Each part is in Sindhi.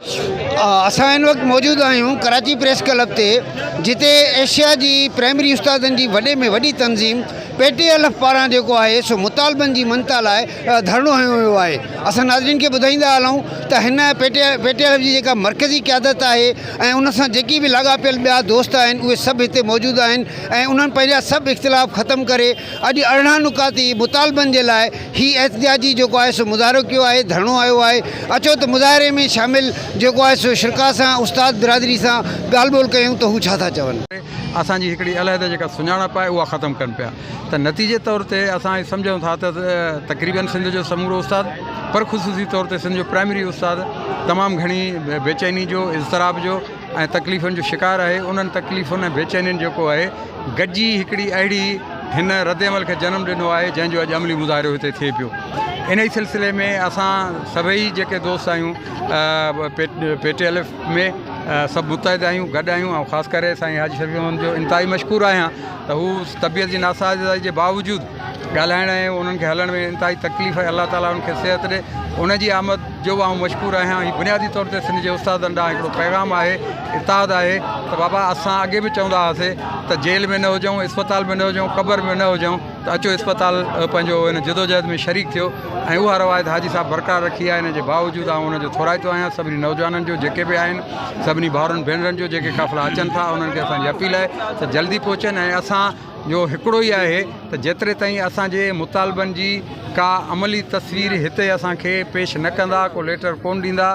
اسان هن وقت موجود آهيون ڪراچي پريس ڪلب تي جتي ايشيا جي پرائمري استادن جي وڏي ۾ وڏي تنظيم پي ٽي ايل ايف پاران جيڪو آهي سو مطالبن جي مڃتا لاء ڌرڻو هنيو ويو آهي. اسان ناظرين کي ٻڌائيندا هلون ته هن P T P T L F جي جيڪا مرڪزي قيادت آهي ۽ ان سان جيڪي به لاڳاپيل ٻيا دوست آهن اهي سڀ هتي موجود آهن ۽ انهن پنهنجا سڀ اختلاف ختم ڪري اڄ 18 نڪاتي مطالبن جي لاء هي احتجاجي جيڪو آهي سو مظاهرو ڪيو آهي ڌرڻو هنيو آهي. اچو ته مظاهري ۾ شامل جيڪو آهي سو شرڪاء سان استاد برادري سان ڳالهه ٻولهه ڪيون ته هو ڇا ٿا چون. اسان جي هڪڙي علحده جيڪا سڃاڻپ آهي اها ختم ڪن پيا ته نتيجي طور تي اسان اهو سمجهون ٿا ته تقريبن سنڌ جو سمورو استاد پر خصوصي طور تي سنڌ جو پرائمري استاد تمام گهڻي بيچيني جو اضطراب جو ۽ تڪليفن جو شڪار آهي انهن تڪليفن ۽ بيچينين جيڪو آهي گڏجي هڪڙي اهڙي هن رد عمل کي جنم ڏنو آهي جنهن جو اڄ عملي مظاهرو هتي ٿئي پيو انهي سلسلي ۾ اسان سڀئي جيڪي دوست آهيون پي ٽي ايل ايف ۾ سڀ متحد آهيون گڏ آهيون ۽ خاص ڪري سائين حاجي شفيع محمد جو انتهائي مشڪور آهيان ته هو طبيعت جي ناسازي جي باوجود ڳالهائڻ ۽ انهن کي هلڻ ۾ انتهائي تڪليف آهي الله تعالٰي انهن کي صحت ڏي ان جي آمد جو به آئون مشڪور آهيان هي بنيادي طور تي سنڌ جي استادن ڏانهن هڪڙو پيغام آهي اتحاد آهي ته بابا اسان اڳي به چوندا هئاسي ته جيل ۾ نه هجون اسپتال ۾ نه هجون قبر ۾ نه هجون ته اچو اسپتال پنهنجو ان جدوجهد ۾ شريڪ ٿيو ۽ اها روايت حاجي صاحب برقرار رکي آهي ان جي باوجود آئون ان جو ٿورائتو آهيان سڀني نوجوانن جو جيڪي به آهن سڀني ڀائرن ڀينرن جو جيڪي قافلا اچن ٿا انهن کي اسان جي اپيل آهي ته جلدي پهچن ۽ اسان جو هڪڙو ئي آهي ته جيتري تائين اسان جي مطالبن جي ڪا عملي تصوير هتي اسان کي پيش نه ڪندا ڪو ليٽر ڪونه ڏيندا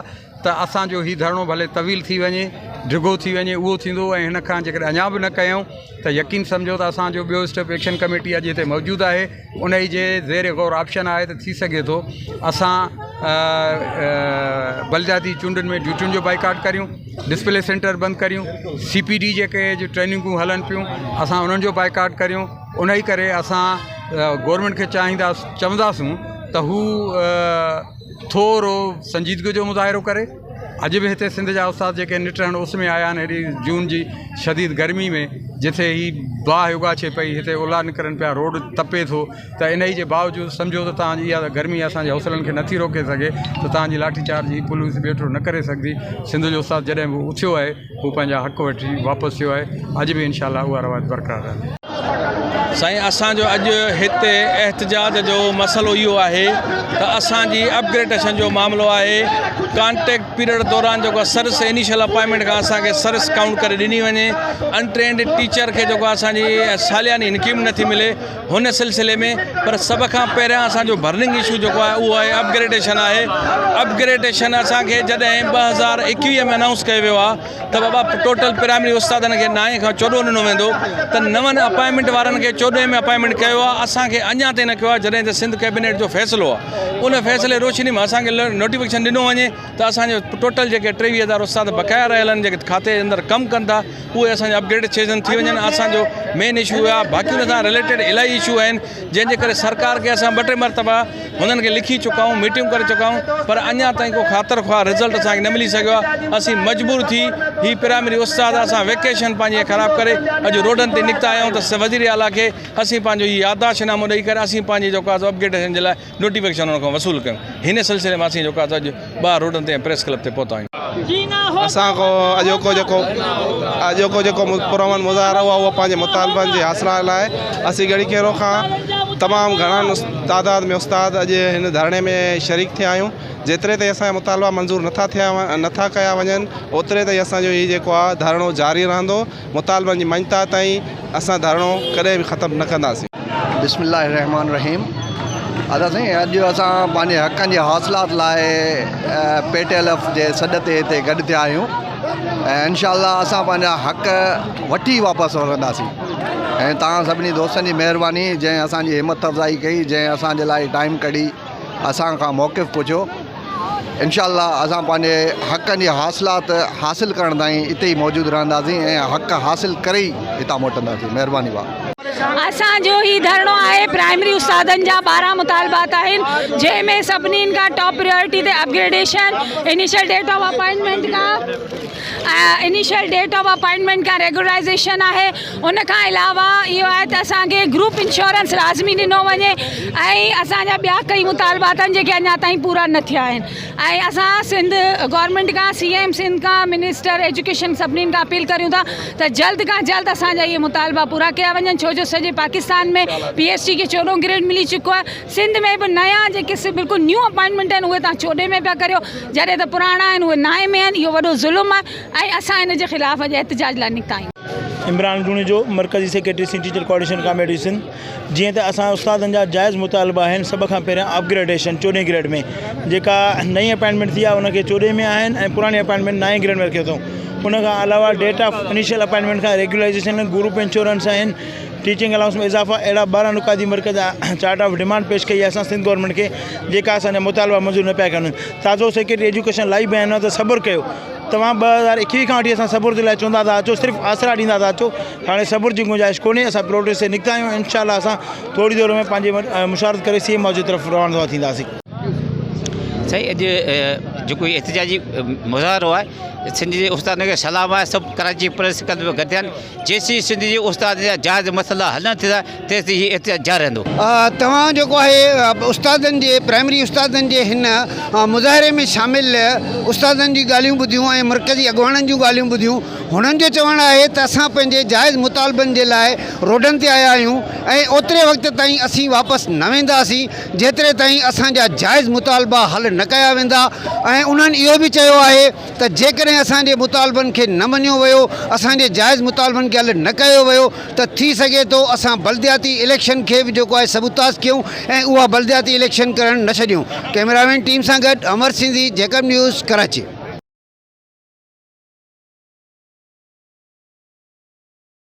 ته اسان جو هي ڌرڻو ڀلي طويل ٿي وڃي ڊگهو ٿي وڃي اهو ٿيندو ۽ هن کان جيڪڏهن اڃا به نه ڪيائون ته يقين سمجهو ته اسان جو ٻيو اسٽيپ ايڪشن ڪميٽي اڄ هتي موجود آهي انهي جي زير غور آپشن آهي ته ٿي سگهي ٿو اسان بلدياتي چونڊن ۾ ڊيوٽين جو بائيڪاٽ ڪريون ڊسپلي سينٽر بند ڪريون سي پي ڊي جيڪي ٽريننگون هلن پيون اسان انهن جو بائيڪاٽ ڪريون انهي ڪري اسان گورنمينٽ کي چاهيندا چونداسون ته هو ٿورو سنجيدگي جو مظاهرو ڪري اڄ به هتي سنڌ جا استاد جيڪي نٽهڻ اس ۾ آيا آهن هيڏي جون جي شديد گرمي ۾ جتي هي باهه اگاڇي پئي هتي الا نڪرن پيا روڊ تپي ٿو ته انهي جي باوجود سمجهو ته توهان جي اها گرمي اسان جي حوصلن کي نٿي روڪي سگهي ته توهان جي لاٺي چارج هي پوليس ٻيٽو نه ڪري سگهندي سنڌ جو استاد جڏهن به اٿيو آهي هو پنهنجا حق وٺي واپس ٿيو آهي اڄ به انشاء الله اها روايت برقرار رهندي. سائين اسان جو اڄ هتي احتجاج جو مسئلو اهو آهي ته اسان جي اپگريڊيشن جو معاملو آهي ڪانٽريڪٽ پيريڊ دوران جيڪو سروس انيشل اپائنٽمينٽ کان اسان کي سروس ڪائونٽ ڪري ڏني وڃي انٽرينڊ ٽيچر کي جيڪو اسان جي سالياني انڪريمينٽ نٿي ملي هن سلسلي ۾ پر سڀ کان پهريان اسان جو برننگ اشو جيڪو آهي اهو آهي اپگريڊيشن آهي اپگريڊيشن اسان کي جڏهن 2021 ۾ انائونس ڪيو ويو آهي ته بابا ٽوٽل پرائمري استادن کي نائين کان چوڏهون ڏنو ويندو ته نون اپائنٽمينٽ وارن کي چوڏهين ۾ اپائنٽمينٽ ڪيو آهي اسان کي اڃا تائين نه ڪيو آهي جڏهن ته سنڌ ڪيبينيٽ جو فيصلو آهي ان فيصلي روشني ۾ اسان کي نوٽيفڪيشن ڏنو وڃي ته اسان جو ٽوٽل جيڪي 23 هزار استاد بقايا رهيل آهن جيڪي کاتي جي اندر ڪم ڪن ٿا اهي اسان جا اپگريڊ سيشن ٿي وڃن اسان جو مين اشو آهي باقي ان سان رليٽيڊ الاهي اشو آهن جنهن جي ڪري سرڪار کي اسان ٻه ٽي مرتبا هنن کي لکي چڪا آهيون ميٽنگ ڪري چڪا آهيون پر اڃا تائين ڪو خاطر خواهه رزلٽ اسان کي نه ملي سگهيو آهي اسين مجبور ٿي هي پرائمري استاد اسان ويڪيشن پنهنجي خراب ڪري اڄ روڊن تي نڪتا آهيون ته وزير اعليٰ کي اسين پنهنجو هي يادداشت نامو ڏئي ڪري اسين پنهنجي جيڪو آهي اپگريڊيشن جي لاء نوٽيفڪيشن ان کان وصول ڪيون هن سلسلي ۾ اسين جيڪو آهي اڄ ٻاهر روڊن تي ۽ پريس ڪلب تي پهتا آهيون. اسان کان اڄوڪو جيڪو اڄوڪو جيڪو پرامن مظاهرو آهي اهو پنهنجي مطالبن جي حاصلات لاء اسين ڳڙهي کيرو کان تمام گهڻا تعداد ۾ استاد اڄ هن ڌرڻي ۾ شريڪ ٿيا آهيون جيتري تائين اسان جا مطالبا منظور نٿا ٿيا نٿا ڪيا وڃن اوتري تائين اسان جو هي جيڪو آهي ڌرڻو جاري رهندو مطالبن جي مڃتا تائين اسان ڌرڻو ڪڏهن به ختم نه ڪنداسين. بسم الله الرحمٰن الرحيم ادا سائين اڄ اسان پنهنجي حقن جي حاصلات لاء پي ٽي ايل ايف جي سڏ تي هتي گڏ ٿيا آهيون ۽ انشاء الله اسان پنهنجا حق وٺي واپس ورنداسين ۽ توهان سڀني دوستن جي مهرباني جنهن اسان جي همت افزائي ڪئي جنهن اسان جي لاء ٽائيم ڪڍي اسان کان موقف پڇيو انشاء الله اسان پنهنجي حقن جي حاصلات حاصل ڪرڻ تائين اتي ئي موجود رهنداسين ۽ حق حاصل ڪري ئي هتان موٽنداسين مهرباني ڀاء. اسان جو هي ڌرڻو آهي پرائمري استادن جا 12 مطالبات آهن جنهن ۾ سڀني کان ٽاپ پريورٽي تي upgradation initial date of appointment کان انيشل ڊيٽ آف اپائنٽمينٽ کان ريگولرائيزيشن آهي ان کان علاوه اهو آهي ته اسان کي گروپ انشورنس لازمي ڏنو وڃي ۽ اسان جا ٻيا ڪئي مطالبات آهن جيڪي اڃا تائين پورا نه ٿيا آهن ۽ اسان سنڌ گورنمينٽ کان سي ايم سنڌ کان منسٽر ايجوڪيشن سڀني کان اپيل ڪريون ٿا ته جلد کان جلد اسان جا اهي مطالبا پورا ڪيا وڃن ڇو جو سڄي پاڪستان ۾ پي ايس ٽي کي 14 گريڊ ملي چڪو آهي سنڌ ۾ به نيا جيڪي سي بلڪل نيو اپائنٽمينٽ آهن اهي تان 14 ۾ پيا ڪريو جڏهن ته پراڻا آهن اهي نائين ۾ آهن اهو وڏو ظلم آهي ۽ اسان ان جي خلاف اڄ احتجاج لاء نڪتا آهيون. عمران جوڻيجو، مرڪزي secretary Sindh teacher coordination committee Sindh, جيئن ته اسان استادن جا جائز مطالبا آهن سڀ کان پهريان اپ گريڊيشن چوڏهين گريڊ ۾ جيڪا نئين اپائنٽمينٽ ٿي آهي ان کي چوڏهين ۾ آهن ۽ پراڻي اپائنٽمينٽ نائين گريڊ ۾ رکيو اٿئون ان کان علاوه ڊيٽ آف انيشل اپائنٽمينٽ کان ريگيولرائيزيشن گروپ انشورنس آهن ٽيچنگ الائونس ۾ اضافا اهڙا 12 نقاطي مرڪز چارٽ آف ڊمانڊ پيش ڪئي آهي اسان سنڌ گورنمينٽ کي جيڪا اسان جا مطالبا منظور نه پيا ڪن تازو سيڪريٽري ايجوڪيشن لائيو بيان ڏنو ته صبر ڪيو توهان 2021 کان وٺي اسان صبر جي لاء چوندا ٿا اچو صرف آسرا ڏيندا ٿا اچو هاڻي صبر جي گنجائش ڪونهي اسان پروٽيسٽ تي نڪتا آهيون انشاء الله اسان ٿوري دير ۾ پنهنجي مشاورت ڪري سي ايم هائوس جي طرف روانو ٿينداسين. سائين اڄ جيڪو هي احتجاجي مظاهرو آهي سنڌ جي استادن کي سلام آهي سڀ ڪراچي پريس ڪلب ۾ گڏ ٿيا آهن جيسين سنڌ جي استادن جا جائز مسئلا حل نه ٿيندا تيسين هي احتجاج جاري رهندو. توهان جيڪو آهي استادن جي پرائمري استادن جي هن مظاهري ۾ شامل استادن جون ڳالهيون ٻڌيون ۽ مرڪزي اڳواڻن جون ڳالهيون ٻڌيون هنن جو چوڻ آهي ته اسان پنهنجي جائز مطالبن جي لاء روڊن تي آيا آهيون ۽ اوتري وقت تائين اسين واپس نه وينداسين جيتري تائين اسان جا جائز مطالبا حل نه ڪيا ويندا ۽ انهن اهو به چيو آهي ته جيڪڏهن اسان جي مطالبن کي نه مڃيو ويو، اسان جي جائز مطالبن کي حل نه ڪيو ويو ته ٿي سگهي ٿو اسان بلدياتي اليڪشن کي به جيڪو آهي سبوتاز ڪيون ۽ اها بلدياتي اليڪشن ڪرڻ نه ڇڏيون. ڪئميرامين ٽيم سان گڏ امر سنڌي، جيڪب نيوز، ڪراچي.